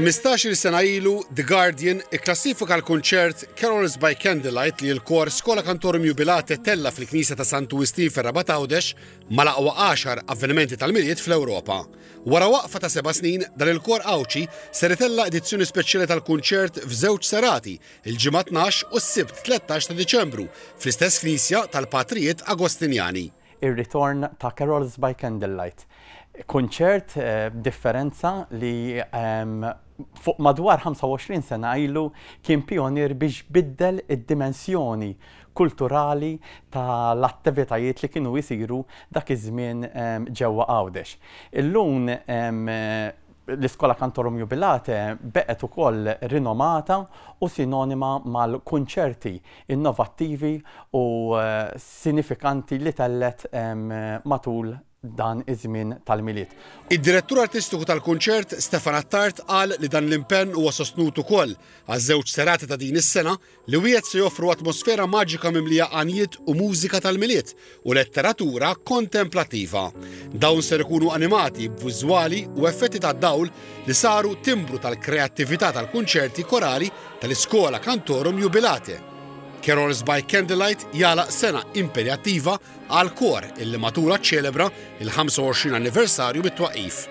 15-il sena ilu, The Guardian ikklassifika l-kunċert Carols by Candlelight li l-kor Schola Cantorum Jubilate tella' fil-Knisja ta' Santu Wistin fir-Rabat Għawdex mal-aqwa għaxar avvenimenti tal-Milied fl-Ewropa. Wara waqfa ta' seba' snin, dan il-kor Għawdxi ser itella' edizzjoni speċjali tal-kunċert f'żewġ serati, il-Ġimgħa 12 u s-Sibt 13 ta' Diċembru, fl-istess knisja tal-Patrijiet Agostinjani. Ir-ritorn ta' Carols by Candlelight, kunċert b'differenza li fuq madwar 25 sena ilu kien pijonier biex biddel id-dimensjoni kulturali ta' l-attivitajiet li kienu jsiru dak iż-żmien ġewwa Għawdex. Illum l-Iskola Cantorum Jubilate beqgħet ukoll rinomata u sinonima mal-kunċerti innovattivi u sinifikanti li tellgħet matul dan iż-żmien tal-Milied. Id-Direttur Artistiku tal-kunċert, Stefan Attard qal li dan l-impenn huwa sostnut ukoll għaż-żewġ serati ta' din is-sena li wiegħed se joffru atmosfera maġika mimlija għanjiet u mużika tal-Milied u letteratura kontemplattiva. Dawn ser ikunu animati b'viżwali u effetti tad-dawl li saru timbru tal-kreattività tal-kunċerti korali tal-Iskola Cantorum Jubilate. Carols by Candlelight jagħlaq sena impenjattiva għall-kor illi matulha ċċelebra il-25 anniversarju mit-twaqqif.